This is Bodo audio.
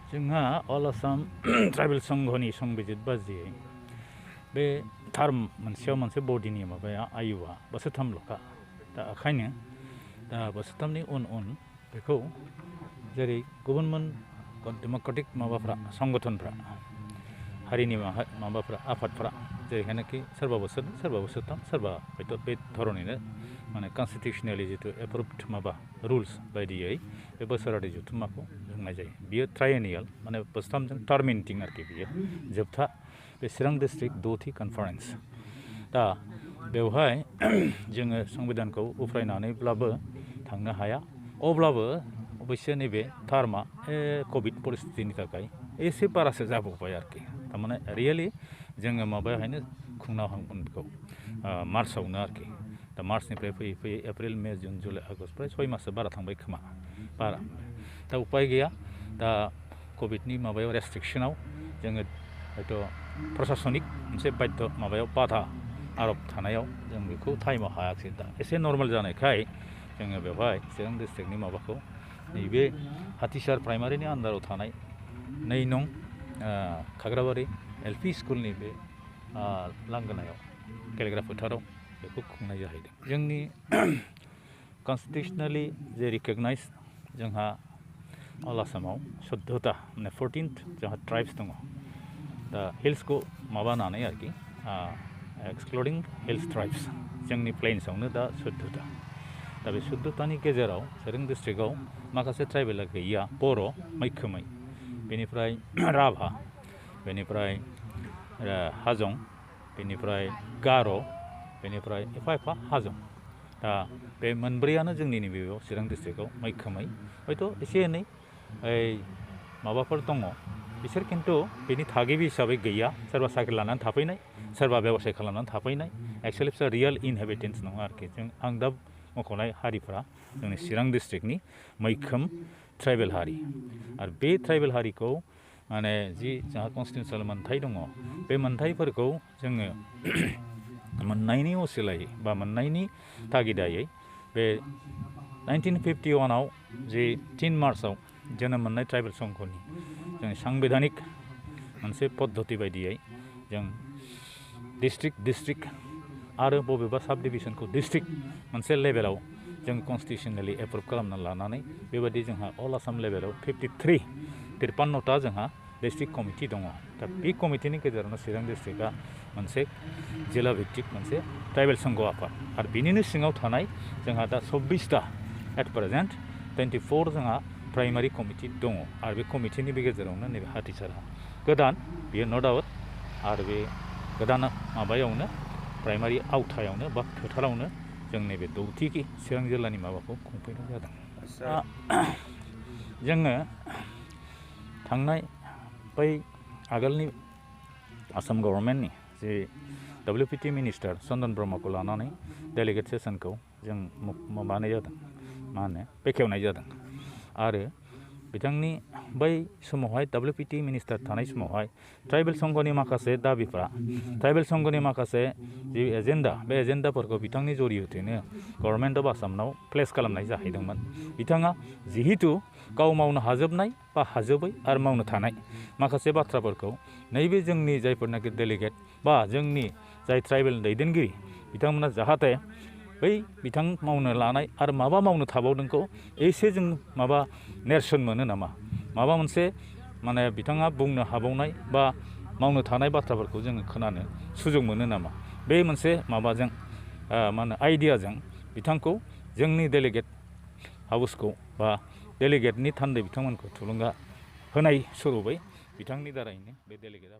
जोंहा अल आसाम ट्राइबेल संघनि संबिजित बादियै बे टार्म मोनसेयाव मोनसे बडिनि माबाया आयुआ बोसोरथामल'खा दा ओंखायनो दा बोसोरथामनि उन बेखौ जेरै गुबुन डेम'क्रेटिक माबाफ्रा संगठनफ्रा हारिनि माबाफ्रा आफादफ्रा जेरैहायनाखि सोरबा बोसोरनै सोरबा बोसोरथाम सोरबा हयथ' बे धरनैनो माने कनस्टिटिउसनेलि जिथु एप्रुभड माबा रुल्स बायदियै बे बोसोरारि जथुम्माखौ होनाय जायो। बियो ट्राइएनियेल माने बोसोरथामजों टार्मिनेटिं आरोखि बियो जोबथा बे चिरां डिस्ट्रिक्ट द'थि कनफारेन्स। दा बेवहाय जोङो संबिधानखौ उफ्रायनानैब्लाबो थांनो हाया, अब्लाबो अबयसे नैबे टार्मा कभिड परिस्थितिनि थाखाय एसे बारासो जाबावबाय आरोखि। थारमाने रियेलि जोङो माबायावहायनो खुंनो हागौमोन बेखौ मार्चआवनो आरोखि। दा मार्चनिफ्राय फैयै फैयै एप्रिल मे जुन जुलाइ आगष्ट फ्राय 6 माससो बारा थांबाय खोमा बारा। दा उपाय गैया, दा कभिडनि माबायाव रेस्ट्रिक्सनाव जोङो हयथ' प्रसासनिक मोनसे बाध्य माबायाव बाधा आर'प थानायाव जों बेखौ टाइमाव हायाखिसै। दा एसे नर्मेल जानायखाय जोङो बेवहाय चिरां डिस्ट्रिक्टनि माबाखौ नैबे हाथिसार प्राइमारिनि आन्दाराव थानाय 2 नं खाग्राबारि एलपि स्कुलनि बे लांगोनायाव गेलेग्रा फोथाराव बेखौ खुंनाय जाहैदों। जोंनि कनस्टिटिउसनेलि जे रिकगनाइज जोंहा अल आसामाव 14था माने 14th जोंहा ट्राइब्स दङ। दा हिल्सखौ माबानानै आरोखि एक्सक्लुडिं हिल्स ट्राइब्स जोंनि प्लेन्सआवनो दा 14था। दा बे 14थानि गेजेराव चिरां डिस्ट्रिक्टआव माखासे ट्राइबेला गैया, बर' मैखोमै, बेनिफ्राय राभा, बेनिफ्राय हाजं, बेनिफ्राय गार', बेनिफ्राय एफा हाजं। दा बे मोनब्रैयानो जोंनि नैबेयाव चिरां डिस्ट्रिक्टआव मैखोमै, हयथ' एसे एनै माबाफोर दङ, बिसोर खिन्थु बेनि थागिबि हिसाबै गैया। सोरबा साख्रि लानानै थाफैनाय, सोरबा बेबसाय खालामनानै थाफैनाय, एक्सुवेलि बिसोर रियेल इनहेबिटेन्स नङा आरोखि। आं दा मख'नाय हारिफ्रा जोंनि चिरां डिस्ट्रिक्टनि मैखोम ट्राइबेल हारि। आरो बे ट्राइबेल हारिखौ माने जि जोंहा कनस्टिटिउसनेल मोन्थाय दङ, बे मोन्थायफोरखौ जोङो मोननायनि असिलायै बा मोननायनि तागिदायै बे 1951आव जे 3 मार्चआव जोनोम मोननाय ट्राइबेल संघनि जोंनि सांबिधानिक मोनसे पद्धति बायदियै जों डिस्ट्रिक्ट आरो बबेबा साब डिभिजनखौ डिस्ट्रिक्ट मोनसे लेभेलाव जों कनस्टिटिउसनेलि एप्रुभ खालामना लानानै बेबायदि जोंहा अल आसाम लेभेलाव 53ता जोंहा डिस्ट्रिक्ट कमिटि दङ। दा बे कमिटिनि गेजेरावनो चिरां डिस्ट्रिक्टआ मोनसे जिल्ला भित्तिक मोनसे ट्राइबेल संघ आफाद, आरो बिनिनो सिङाव थानाय जोंहा दा 24ता एट प्रेजेन्ट 24 जोंहा प्राइमारि कमिटि दङ। आरो बे कमिटिनि गेजेरावनो नैबे हाथिसारा गोदान, बियो न' डाउट, आरो बे गोदान माबायावनो प्राइमारि आवथायावनो बा फोथारावनो जों नैबे 6थि चिरां जिल्लानि माबाखौ खुंफैनाय जादों। जोङो थांनाय बै आगोलनि आसाम गभर्नमेन्टनि जे WPT मिनिस्टार चन्दन ब्रह्मखौ लानानै डेलिगेट सेसनखौ जों माबानाय जादों, बेखेवनाय जादों। आरो बिथांनि बै समावहाय WPT मिनिस्टार थानाय समावहाय ट्राइबेल संघनि माखासे दाबिफ्रा, ट्राइबेल संघनि माखासे जि एजेन्डा, बे एजेन्डाफोरखौ बिथांनि जरियथैनो गभर्नमेन्ट अफ आसामनाव प्लेस खालामनाय जाहैदोंमोन। बिथाङा जिहेतु गाव मावनो हाजोबनाय बा हाजोबै आरो मावनो थानाय माखासे बाथ्राफोरखौ नैबे जोंनि जायफोरनाखि डेलिगेट बा जोंनि जाय ट्राइबेल दैदेनगिरि बिथांमोना जाहाथे बै बिथां मावनो लानाय आरो माबा मावनो थाबावदोंखौ एसे जों माबा नेरसोन मोनो नामा, माबा मोनसे माने बिथाङा बुंनो हाबावनाय बा मावनो थानाय बाथ्राफोरखौ जोङो खोनानो सुजुग मोनो नामा, बे मोनसे माबाजों आइडियाजों बिथांखौ जोंनि डेलिगेट हाउसखौ बा डेलिगेटनि थान्दै बिथांमोनखौ थुलुंगा होनाय स्वरुपै बिथांनि दारैनो बे डेलिगेट